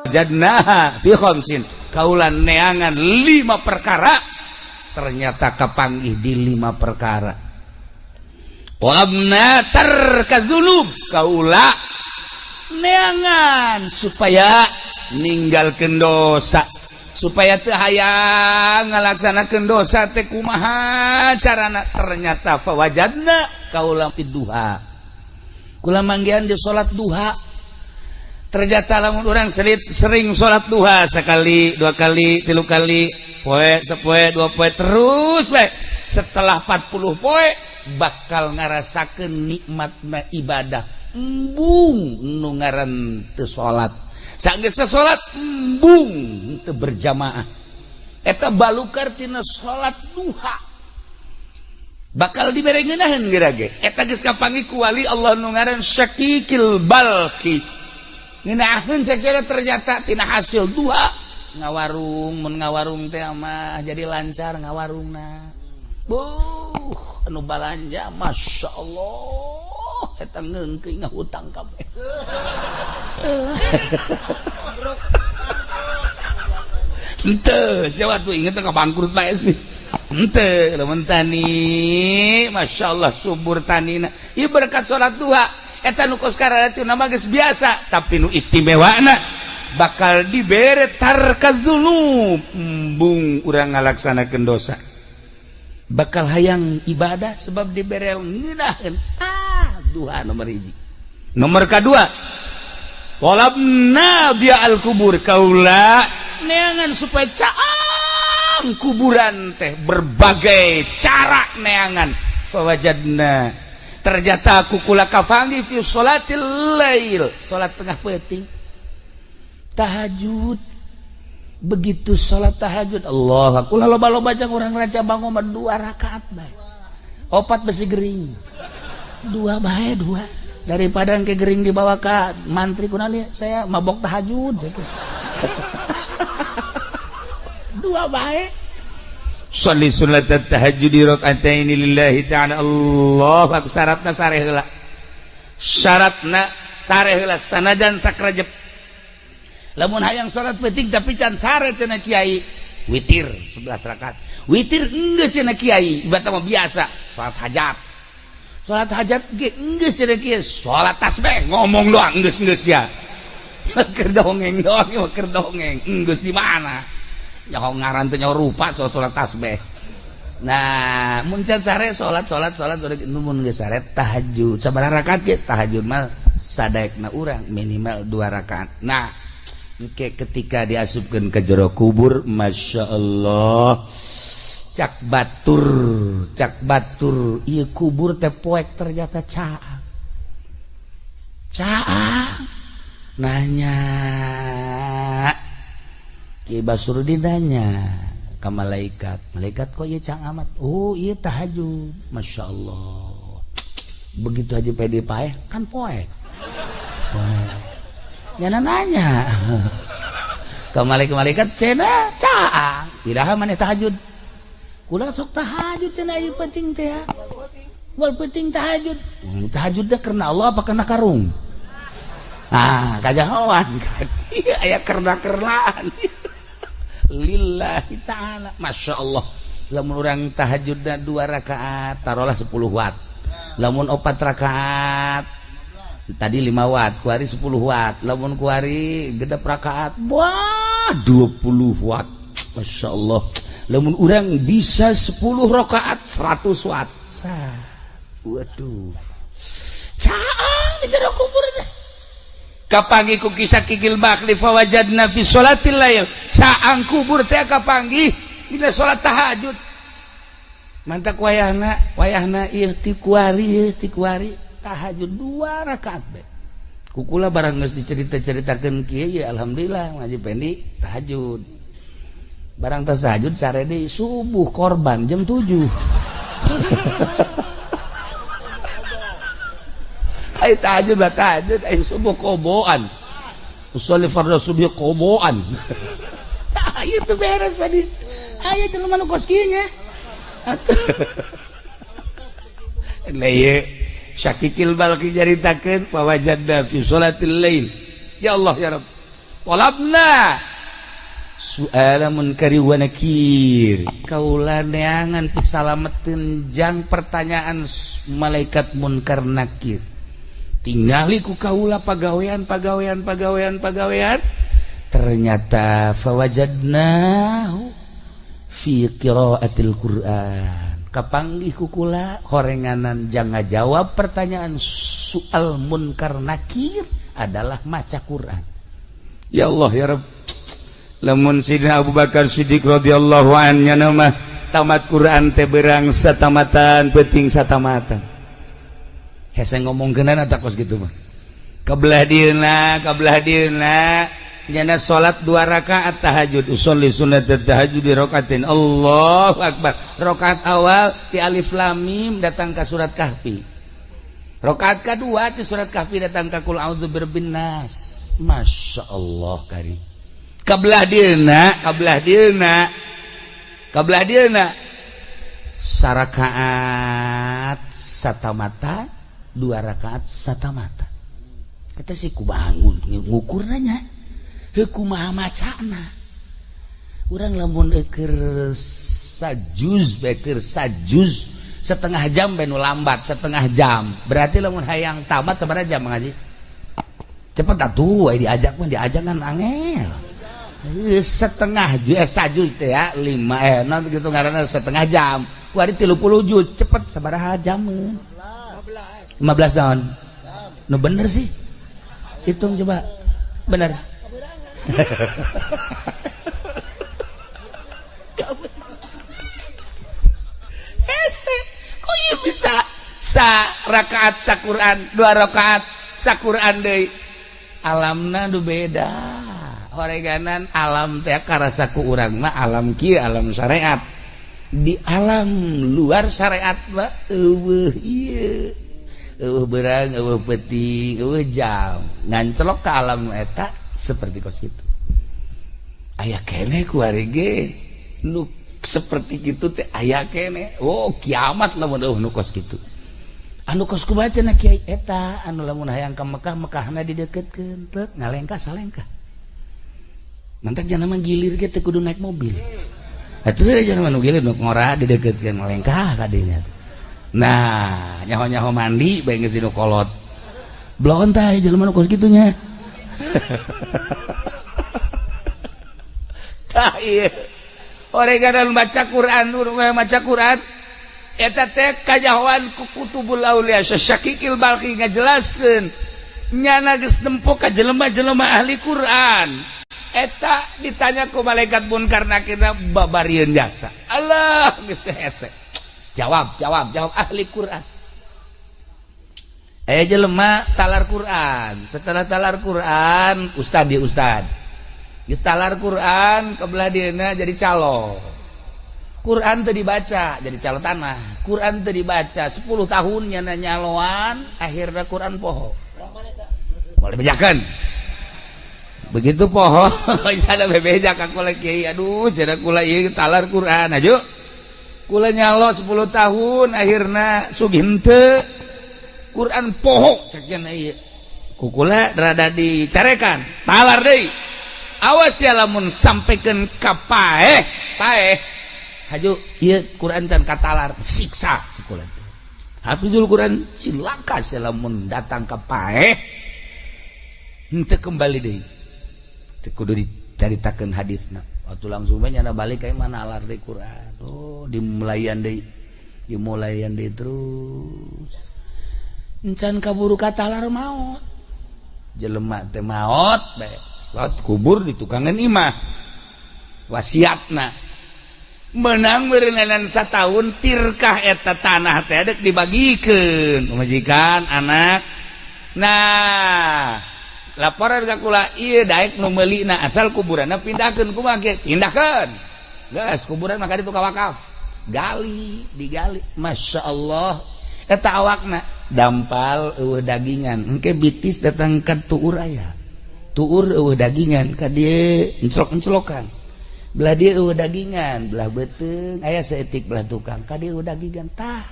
Jadnaha fi khamsin, kaula neangan 5 perkara, ternyata kapanggih di 5 perkara. Qamna tarkadzunub, kaula neangan supaya ninggalkeun dosa, supaya teu hayang ngalaksanakeun dosa teh kumaha carana, ternyata fawajadna kaula duha. Kula manggihan di salat duha. Ternyata lamun urang sering salat duha sekali, dua kali, tilu kali, poe, sepoe, dua poe, terus we. Setelah 40 poe bakal ngarasakeun nikmatna ibadah. Embung nu ngaran teu salat. Sanggeus salat embung teu berjamaah. Eta balukar tina salat duha. Bakal dibere ngeunaheun geura ge. Eta geus kapanggih ku wali Allah nu ngaran Syakikil Balki. Ngeunaheun sakira ternyata tina hasil duha ngawarung, mun ngawarung teh mah jadi lancar ngawarungna. Buh, anu balanja Masya Allah, eta ngeungkeun ngahutang kabeh. Henteu, siapa tuh inget ka bangkrut bae sih. Henteu, lamun tani, Masya Allah subur tanina. Ieu berkat salat duha. Eta nu kos karana nama geus biasa, tapi nu istimewana bakal dibere tarkadzunub, embung urang ngalaksanakeun dosa. Bakal hayang ibadah sebab dibere ngeunaheun. Ah, duha nomor 1. Nomor kadua, talabna dia al-kubur, kaula neangan supaya caang kuburan teh berbagai cara neangan. Fawajadna, ternyata aku kula kafangi fi sholatil lail, salat tengah peuting, tahajud. Begitu salat tahajud, Allah kula loba-loba jang urang raja bangun mah 2 rakaat bae, 4 besi gering, 2 bae 2, daripada engke gering dibawa ka mantri kunaon saya mabok tahajud 2 bae. Sholli sunat tahajud raka'ataini lillahi ta'ala. Allah akbar. Syaratna sareh heula, syaratna sareh heula sanajan sakrejep. Lamun hayang salat peuting tapi can sare cenah kiai, witir 11 rakaat. Witir enggeus cenah kiai, ibadah mah biasa, salat hajat. Salat hajat ge enggeus cenah kiai, salat tasbih ngomong doang enggeus-enggeus ya. Keur dongeng doang, keur dongeng, enggeus di mana? Nyaho ngaran teh nyaho rupa soal salat tasbih. Nah, mun can sare salat salat salat mun geus sare tahajud. Sabaraha rakaat ge tahajud mah sadaekna urang minimal 2 rakaat. Nah, engke ketika diasupkeun ke jero kubur, Masya Allah, cak batur ieu kubur teh poek ternyata caang. Caang nanya Ki Basrudin nanya ka malaikat, malaikat kok ieu caang amat? Oh, ieu tahajud. Masya Allah. Begitu aja pede paeh kan poek. Poek. Nyana nanya ke malaikat-malaikat cenah caang. Iraha maneh tahajud? Kula sok tahajud cenah ieu penting teh. Wal penting tahajud. Tahajud teh karena Allah apa karena karung? Ah, kajahoan kan. Ieu aya kerna-kernaan. Lillahi ta'ala. Masya Allah. Lamun urang tahajudna 2 rakaat taruhlah 10 watt. Lamun 4 rakaat tadi 5 watt, kuari 10 watt. Lamun kuari genep rakaat, wah 20 watt. Masya Allah. Lamun urang bisa 10 rakaat 100 watt. Waduh. Caang di jero kubur teh. Kapanggih ku kisah kikil bakli fawajadna fi sholatil lail. Caang kubur teh kapanggih dina salat tahajud. Mantak wayahna, wayahna ieu ti kuari, ti kuari tahajud 2 rakaat bae. Kukula barang geus dicerita-ceritakeun kieu ya alhamdulillah ngaji pendi tahajud. Barang tas tahajud sare deui subuh korban jam 7. Ayo tahajud lah tahajud, ayo subuh koboan. Usolli fardhu subuh koboan. Tah ieu teu beres tadi. Aya jelema nu kos kieu nya. Atuh. Nah ieu Syakikil Balki nyaritakeun fawajadna fi sholatil lail. Ya Allah ya Rabb. Tolabna su'ala munkari wa nakir, kaula neangan pisalameteun jang pertanyaan malaikat munkar nakir. Tingali ku kaula pagawean pagawean pagawean pagawean, ternyata fawajadnahu fi qiraatil Qur'an. Kapanggih ku kula horenganan jang ngajawab pertanyaan soal munkar nakir adalah maca Quran. Ya Allah ya Rabb. Lamun Sidina Abu Bakar Siddiq radhiyallahu anhu mah tamat Quran teh berang satamatan peuting satamatan. Hese ngomongkeunana tak kos kitu mah. Kabelah dieuna, kabelah dieuna nyana salat 2 rakaat tahajud, usolli sunnat tahajud di rakaatin. Allahu akbar. Rakaat awal ti alif lam mim datang ka surat Kahfi. Rakaat kadua ti surat Kahfi datang ka qul a'udzu birabbin nas. Masya Allah kari. Kabelah dieuna, kabelah dieuna, kabelah dieuna sarakaat satamata, 2 rakaat satamata. Eta sih ku bangun ngukur nanya, heuh kumaha macana. Urang lamun keur sajuz bae keur sajuz setengah jam bae nu lambat setengah jam. Berarti lamun hayang tamat sabaraha jam ngaji? Cepet atuh we diajak mah diajak kan angel. Setengah sajuz teh ya 5 non gitu ngaranna setengah jam. Kuari 30 juz cepet sabaraha jameun? 15 tahun. Nu bener sih. Hitung coba. Bener. Hese, kok ieu bisa sa rakaat sa Quran, 2 rakaat sa Quran deui. Alamna nu beda. Horeganan alam teh karasa ku urang mah alam kieu alam syariat. Di alam luar syariat mah eueuh ieu. Eueuh beurang, eueuh peuting, eueuh jam. Ngancelok ka alam eta seperti kos kitu. Aya keneh ku ari ge nu seperti kitu teh aya keneh. Oh, kiamat lamun eueuh nu kos kitu. Anu kos kumaha cenah kiai eta anu lamun hayang ka Mekah, Mekahna dideukeutkeun teu ngalengkah salengkah. Mantak jangan mah gilir ge teu kudu naik mobil. Atuh jangan mah nu gilir nu ngora dideukeutkeun ngalengkah ka dinya. Nah, nyaho-nyaho mandi bae geus dinu kolot. Bloon tah jelema nu kos kitu nya. Tah ieu. Oreganan baca Quran, maca Quran eta teh kajahoan ku kutubul aulia Syakikil Balkhi ngajelaskeun nyana geus nempo ka jelema-jelema ahli Quran. Eta ditanya ku malaikat munkar nakir babarieun jasa. Allah geus teh hese. Jawab, jawab, jawab ahli Quran. Jelema talar Quran. Setelah talar Quran, ustad dia ustad. Geus talar Quran kebelah dieuna jadi calo. Quran teu dibaca jadi calo tanah. Quran teu dibaca 10 tahun nyana nyaloan, akhirna Quran poho. Boleh bejakeun. Begitu poho, ada bebeja ka kula kiai, aduh cenah kula ieu talar Quran aju. Kula nyalo 10 tahun akhirna sugih henteu. Quran poho cek cenah ieu. Ku kula rada dicarekan, talar deui. Awas ya lamun sampaikan ka paeh, paeh. Haju ieu Quran can katalar, siksa kula teh. Hafizul Quran cilaka sia lamun datang ka paeh. Henteu kembali deui. Teu kudu dicaritakeun hadisna. Waktu langsung bae nyana balik ka mana alar deui Quran. Oh, dimulayan deui. Dimulayan deui terus. Encan kaburu katalar maot. Jelema teh maot bae. Salat kubur di tukangan imah. Wasiatna menang berenang satahun tirkah eta tanah teh dek dibagikeun pamajikan anak. Nah, laporan ka kula ieu daek nu meulina asal kuburanna pindahkeun kumaha kieu? Pindahkeun. Geus kuburan maka ditu ka wakaf. Gali, digali. Masya Allah. Eta awakna dampal eueuh dagingan. Engke bitis datang ka tuur aya. Tuur eueuh dagingan ka dieu enclok-enclokan. Belah dia eueuh dagingan, belah beuteung aya saeutik belah tukang ka dieu eueuh dagingan. Tah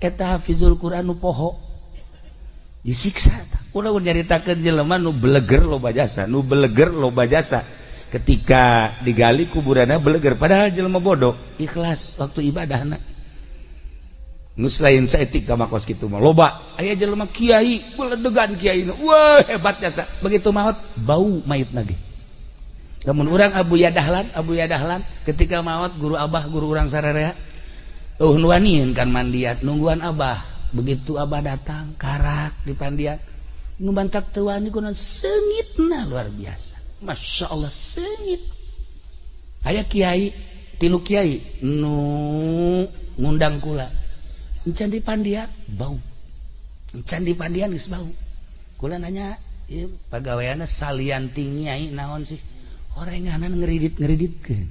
eta hafizul Quran nu poho disiksa tah. Ulah nyaritakeun jelema nu beleger loba jasa, nu beleger loba jasa. Ketika digali kuburanna beleger, padahal jelema bodoh, ikhlas waktu ibadahna. Geus lain saeutik ka makos kitu mah loba. Aya jelema kiai, beledegan kiai. Wah, hebat jasa. Begitu maot bau mayitna ge. Lamun urang Abu Yadahlan ketika maot guru abah guru urang sararea nu wanian kan mandian nungguan abah. Begitu abah datang karak di pandian nu bantak teu wani kunaon seungitna luar biasa. Masya Allah seungit. Aya kiai tilu kiai nu ngundang kula. Encan di pandian bau. Encan di pandian geus bau. Kula nanya, ieu pagaweanna salian ti nyai naon sih? Orenganan ngeridit-ngeriditkeun.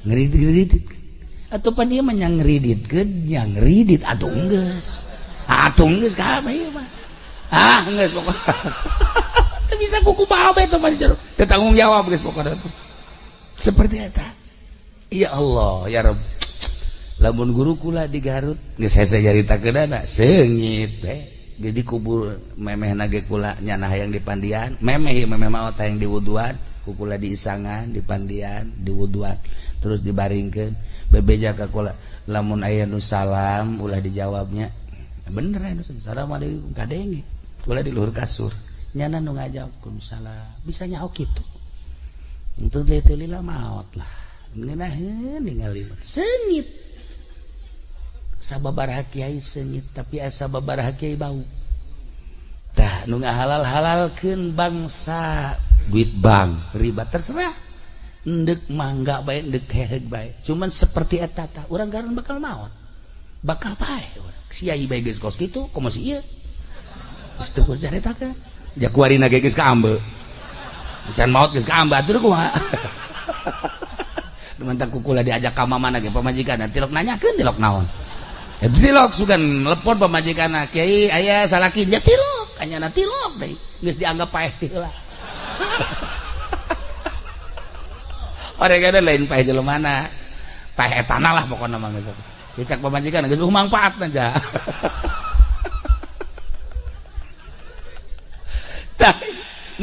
Ngeridit-ngeriditkeun. Atuh pan ieu mah nya ngeriditkeun, nya ngeridit atuh geus. Atuh geus kabeh ieu mah. Ah geus pokona. Teu bisa kuku bae teh mah jero. Teu tanggung jawab geus pokona. Seperti eta. Ya Allah, ya Rabb. Lamun guru kula di Garut geus hese nyaritakeunana seungit teh. Jadi kubur memehna ge kula nyana hayang di pandian, memeh ieu memeh maot hayang diwuduan, ku kula diisangan di pandian, diwuduan, terus dibaringkeun. Bebeja ka kula, lamun aya nu salam ulah dijawabnya. Bener aya nu assalamualaikum kadenge. Kula di luhur kasur. Nyana nu ngajawab salam. Bisa nyaho kitu. Entu teh teu lila maot lah. Ngeunaheun ningali seungit. Sababaraha kiai seungit tapi asa sababaraha kiai bau. Tah nu ngahalal-halalkeun bangsa duit bank riba terserah. Endek mangga bae endek heheug bae. Cuman seperti eta tah urang garun bakal maot. Bakal paeh urang. Kiai bae geus kos kitu komo si ieu. Geus teu kudu caritakeun. Ja kuarina ge geus kaambe. Can maot geus kaambe atuh kumaha. Dumantak kukula diajak ka mamana ge pamajikanna tilok nanyakeun tilok naon. Ya tilok sugan telepon pamajikanna kiai aya salaki nya tilok anyana tilok deui geus dianggap paeh teh heula. Oregana lain paeh jelemana. Paeh etana lah pokona mah geus. Dicak pamajikan geus mangfaatna ja. Tah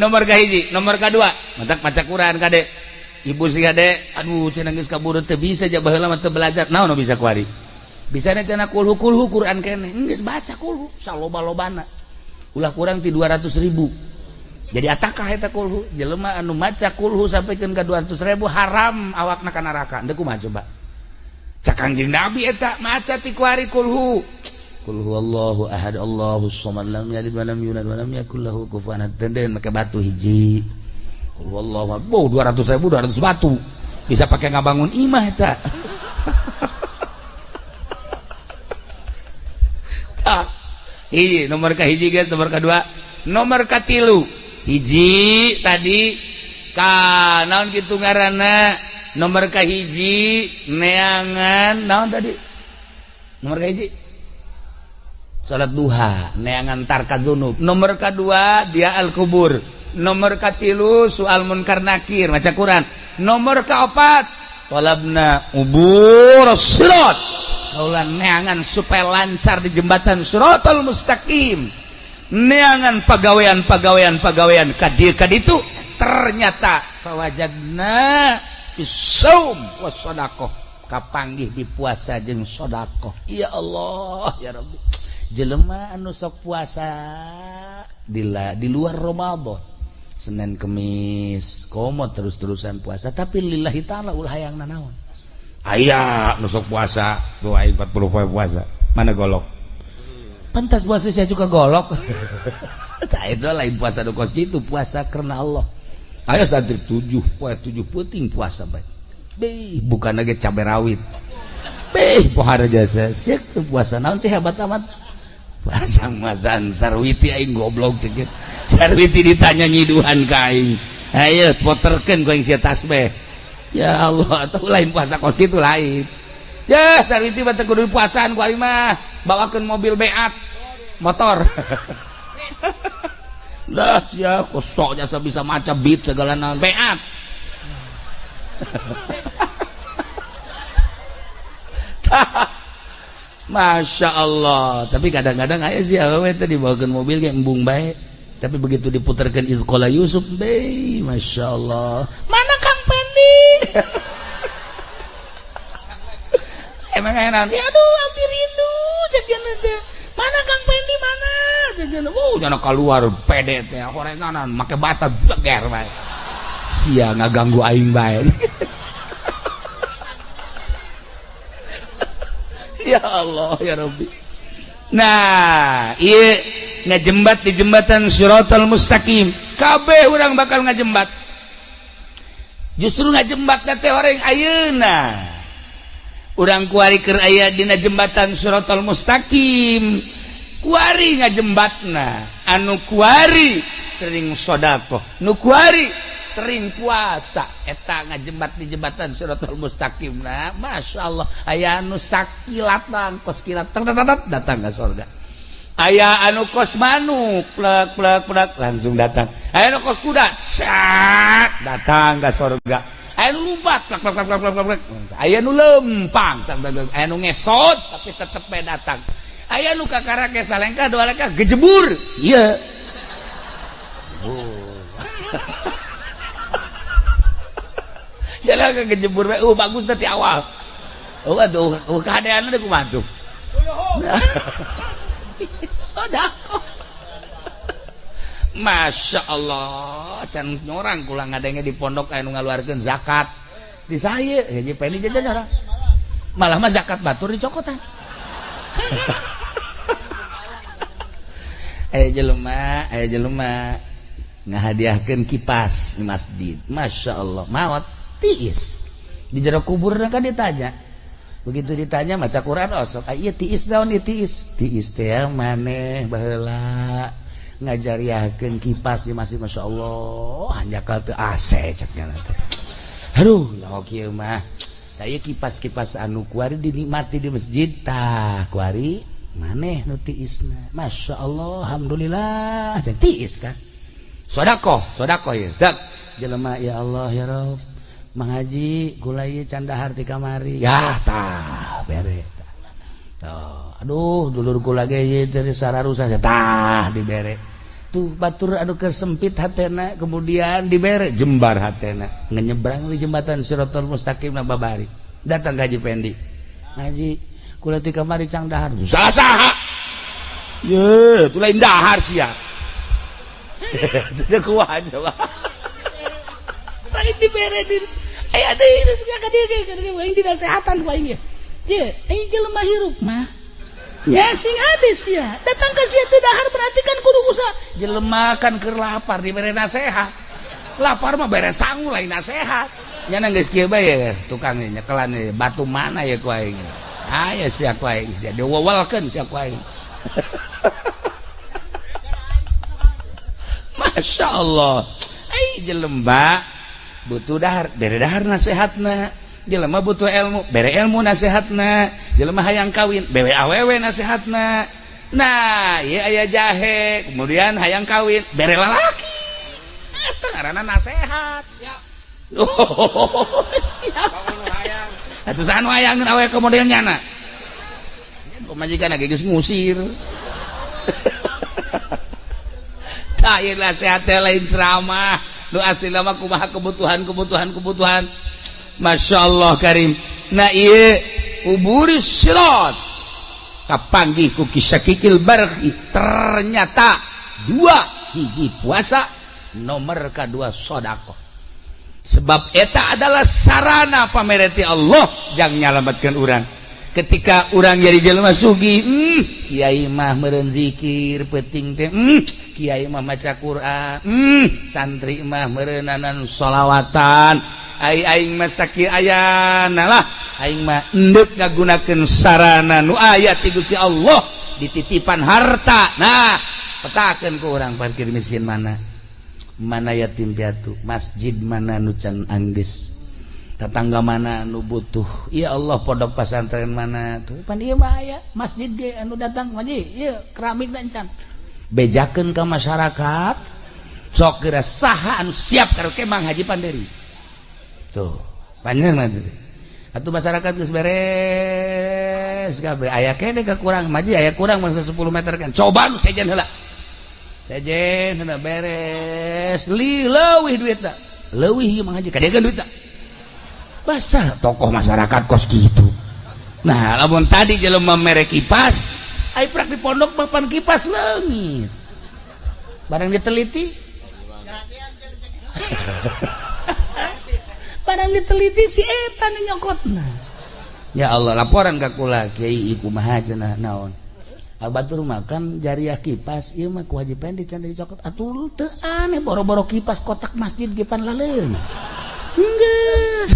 nomor kahiji, nomor kadua, matak maca Quran kade. Ibu sih kade, aduh cenah geus kaburu teu bisa ja baheula mah teu belajar. Naon nu bisa kuari? Bisa cenah kulhu-kulhu Quran kene. Geus baca kulhu saloba-lobana. Ulah kurang ti 200.000. Jadi atakah eta kulhu? Jelema anu maca kulhu sampikeun ka 200.000 haram awakna ka neraka. Deuk kumaha coba? Cak Kangjeng Nabi eta maca ti kuari kulhu. Qul huwallahu ahad Allahus samad lam yalid wa lam yulad wa lam yakul lahu kufuwan ahad. Den make batu hiji. Qul huwallahu ahad. Boh 200.000 200 batu. Bisa pakai ngabangun imah eta. Tah. Hiji nomor ka hiji guys, nomor kadua, nomor katilu. Hiji tadi ka naon kitu ngaranna? Nomor ka hiji neangan naon tadi? Nomor ka hiji salat duha neangan tarka dzunub. Nomor kedua dia al kubur. Nomor katilu soal munkar nakir maca Quran. Nomor keempat talabna ubur sirat. Kaula neangan supaya lancar di jembatan siratal mustaqim. Neangan pagawean ka dieu ka ditu ternyata fawajadna fi shaum was sadaqah. Kapanggih di puasa jeung sedekah. Ya Allah ya Rabbi. Jelema anu sok puasa di luar Ramadan Senin Kemis komo terus-terusan puasa tapi lillahi ta'ala ulah hayang nanaon. Aya nu sok puasa doa 40 poe puasa mana golok pantas puasa saya juga golok. Tah itu lain puasa nu kos kitu, puasa karena Allah. Aya santri 7 poe 7 peuting puasa bae. Beh bukan lagi cabe rawit. Beh pohara jasa sia puasa naon sih hebat amat. Pasang-masan sarwiti aing goblok cek. Sarwiti ditanya nyiduhan ka aing. Ayo poterkeun ku aing sia tasbih. Ya Allah, atuh lain puasa kos kitu lain. Ya sarwiti mah teu kudu puasaan ku aing mah. Bawakeun mobil beat motor. Lah sia kosok jasa bisa maca beat segala naon beat. Masya Allah. Tapi kadang-kadang aya sih awewe teh dibawakeun mobil ge embung bae. Tapi begitu diputarkan Izqala Yusuf, be, Masya Allah. Mana Kang Pendi? Emang enak. Ya aduh, abdi rindu cek teh. Mana Kang Pendi mana? Cek oh, jangan keluar pede teh horenganan make bata beger bae. Sia ngaganggu aing bae. Ya Allah ya Rabbi. Nah, ieu ngajembat di jembatan Shiratal Mustaqim. Kabeh urang bakal ngajembat. Justru ngajembat teh orang ayeuna. Urang kuari keur aya dina jembatan Shiratal Mustaqim. Kuari ngajembatna, anu kuari sering sedekah, nu kuari sering puasa, eta ngajembat di jembatan Shiratal Mustaqim. Nah, Masya Allah, aya anu sakilatan kos kilat datang ke surga. Aya anu kos manuk plek plek plek langsung datang. Aya anu kos kuda sak datang ke surga. Aya anu lumpat plek plek plek plek plek. Aya anu lempang, aya anu ngesot tapi tetep bae datang. Aya anu kakara ge salengkah dua lengkah gejebur. Ieu. Oh. Jalan kejebur bae, bagus tadi awal. Oh aduh, keadaan udah kumaha tuh. Sedekah. Masya Allah, can nyorang kula ngadenge di pondok aya nu ngaluarkeun zakat. Di saya, ya Pendi jajan nyorang. Malah mah zakat batur dicokotan. Aya jelema ngahadiahkeun kipas di masjid. Masya Allah, maot tiis. Di jero kubur kan ditanya. Begitu ditanya maca Quran osok, ah ieu tiis naon ieu tiis? Tiis teh maneh baheula ngajariahkeun kipas di masjid. Masya Allah, hanjakal teu AC cek nya teh. Aduh, nyaho kieu mah. Tah ieu kipas-kipas anu kuari dinikmati di masjid tah kuari maneh nu tiisna. Masya Allah, alhamdulillah cek tiis kan. Sedekah, sedekah ieu. Dak jelema ya Allah ya Rabb. Mang Haji gula ieu can dahar ti kamari. Yah tah bere tah. Tuh, aduh dulur kula ge ieu teh sararusa tah dibere. Tuh batur anu keur sempit hatena kemudian dibere jembar hatena. Ngenyebrang di jembatan Shiratal Mustaqim na babari. Datang ka Haji Pendi. Haji kula ti kamari cang dahar. Salah saha? Ye, tu lain dahar sia. Teu kuat coba. Lain dibere di aya deui ka dieu aing dinasehatan ku aing ye. Ye, aing jelema hirup mah. Ya sing ades ya. Datang ka sia teu dahar berarti kan kudu usaha. Jelema kan keur lapar dibere nasehat. Lapar mah bere sangu lain nasehat. Nya geus kieu bae tukang nyekelan batu mana ya ku aing. Aya sia ku aing sia diwewelkeun sia ku aing. Masya Allah. Ai jelema butuh dahar, bere dahar nasehatna. Jelema butuh ilmu, bere ilmu nasehatna. Jelema hayang kawin, bere awewe nasehatna. Nah, ieu aya jahe, kemudian hayang kawin, bere lalaki. Eta ngaranna nasehat. Siap. Oh, siap. Atuh saha nu hayangeun awewe ke model nyana? Pamajikan ge geus ngusir. Tah ieu nasehat teh lain ceramah. Nu asli lama kumaha kebutuhan. Masya Allah karim. Nah ieu uburis sirat kapanggih ku kisakikil barhi. Ternyata dua hiji puasa nomor kedua sedekah. Sebab eta adalah sarana pamereti Allah jang nyalametkeun urang. Ketika urang jadi jelema sugih, kiai mah meureun zikir peuting teh, kiai mah maca Quran, santri mah meureunanan sholawatan. Ai aing mah sakieu ayana lah, aing mah endek ngagunakeun sarana nu aya ti Gusti Allah dititipan harta. Nah, petakeun ku urang parkir miskin mana? Mana yatim piatu, masjid mana nu can anggeus. Tetangga mana nu butuh, ya Allah pondok pesantren mana tuh pan ieu mah aya masjid ge anu datang mah ieu keramik dan can bejakeun ka masyarakat sok geura saha anu siap karaoke Mang Haji Panderi tuh panjang mah atuh masyarakat geus beres Beres kabeh aya keneh kekurang maji aya kurang mangsa 10 meter kan. Coba nu sejen heula. Sejen heula beres. Li leuwih duitna. Leuwih ieu Mang Haji kadegan duitna. Basah tokoh masyarakat kos gitu. Nah, lamun tadi jelema mere kipas, ai prak di pondok mah pan kipas leungit. Barang diteliti. Barang diteliti si eta nu nyokotna. Ya Allah, laporan ka kula kiai kumaha cenah naon. Batur makan jariah kipas ieu mah kewajiban ditanda dicokot. Atuh teu aneh boro-boro kipas kotak masjid ge pan laleun. Enggeus.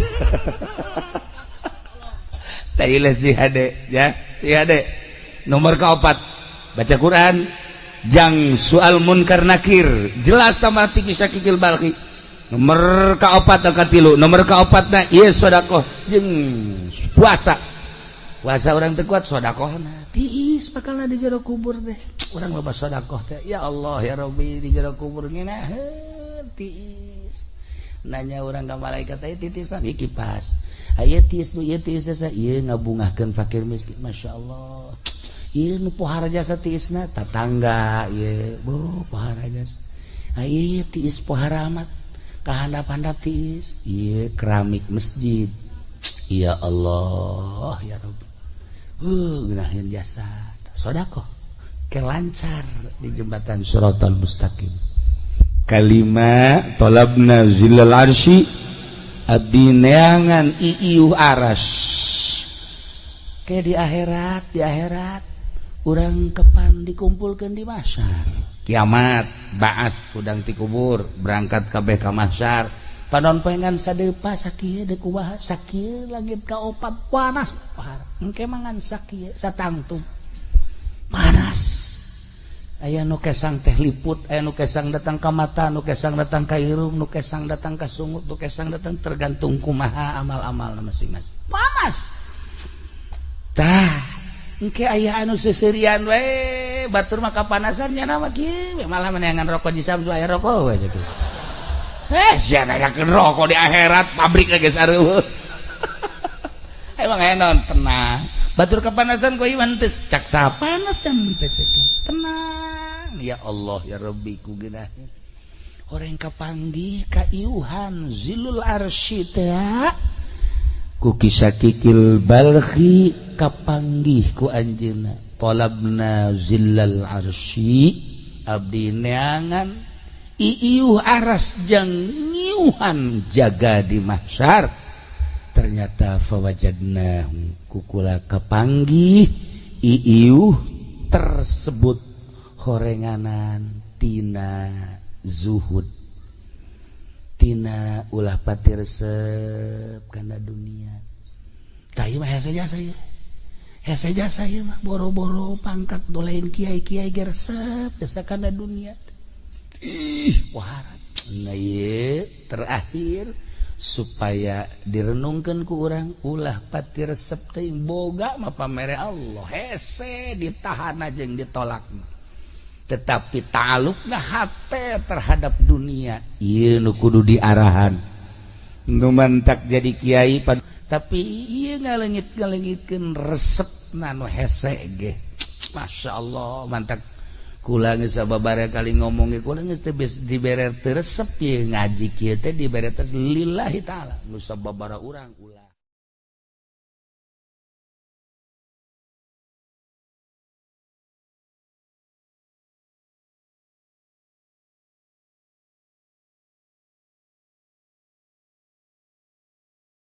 Tailah si hade ya, si hade. Nomor keempat, baca Quran jang soal munkar nakir jelas tambah tinggi sakikil balki. Nomor keempat katilu, nomor keempatna ieu sedekah jeung puasa. Puasa orang teu kuat sedekahna. Tiis bakalna di jero kubur teh. Urang loba sedekah teh. Ya Allah ya Rabbi di jero kubur ngeunaheun tiis. Nanya urang ka malaikat teh titisan ieu kipas. Aya tiis nu ieu tiis jasa ieu ngabungahkeun fakir miskin. Masyaallah. Ieu nu pohara jasa tiisna tatangga ieu bo pohara jasa. Ieu tiis pohara amat. Kahandap-handap tiis ieu keramik masjid. Ya Allah ya Rabbi. Ngeunaheun jasa sedekah ke lancar di jembatan Shiratal Mustaqim. Kalima talabna zillal arsy abdi neangan iiuh aras. Ke di akhirat urang kepan dikumpulkeun di mahsyar. Kiamat baas hudang ti kubur berangkat kabeh ka mahsyar. Panon poengan sadepa sakieu deuk kumaha sakieu langit ka opat panas parah. Engke mangan sakieu satangtung panas. Aya nu kesang teh liput, aya nu kesang datang ka mata, nu kesang datang ka irung, nu kesang datang ka sungut, nu kesang datang tergantung kumaha amal-amal masing-masing. Panas. Tah, engke aya anu seuseurian we, batur mah kapanasan nya mah kieu malah meneangan rokok di samsu aya rokok we sakieu. Sia nanyakeun rokok di akhirat pabrik geus areueuh. Emang aya naon tenang. Batur kepanasan ku iman teh cak saha panas kan teh cek. Tenang ya Allah ya Rabbi ku geunaheun. Horeng kapanggih ka iuhan zilul arsy teh ku kisakikil balkhi kapanggih ku anjeunna. Talabna zillal arsy abdi neangan iiuh aras jang ngiuhan jaga di mahsyar. Ternyata fawajadna kukula kapanggih iiuh tersebut horenganan tina zuhud tina ulah pati resep kana dunia. Tah ieu mah hese jasa ieu. Hese jasa ieu mah boro-boro pangkat dolain kiai-kiai ge resep jasa kana dunia. Ih, wah, nah ieu terakhir supaya direnungkeun ku urang ulah pati resep teuing boga mah pamere Allah hese ditahan jeung ditolak tetapi ta'alluqna hate terhadap dunia ieu nu kudu diarahan nu mantak jadi kiai tapi ieu ngaleungit-ngaleungitkeun resepna nu hese ge. Masya Allah mantak kula geus sababaraha kali ngomong ge kula geus teu dibere teu resep ieu ngaji kieu teh dibere teh lillahi taala nu sababaraha urang ulah.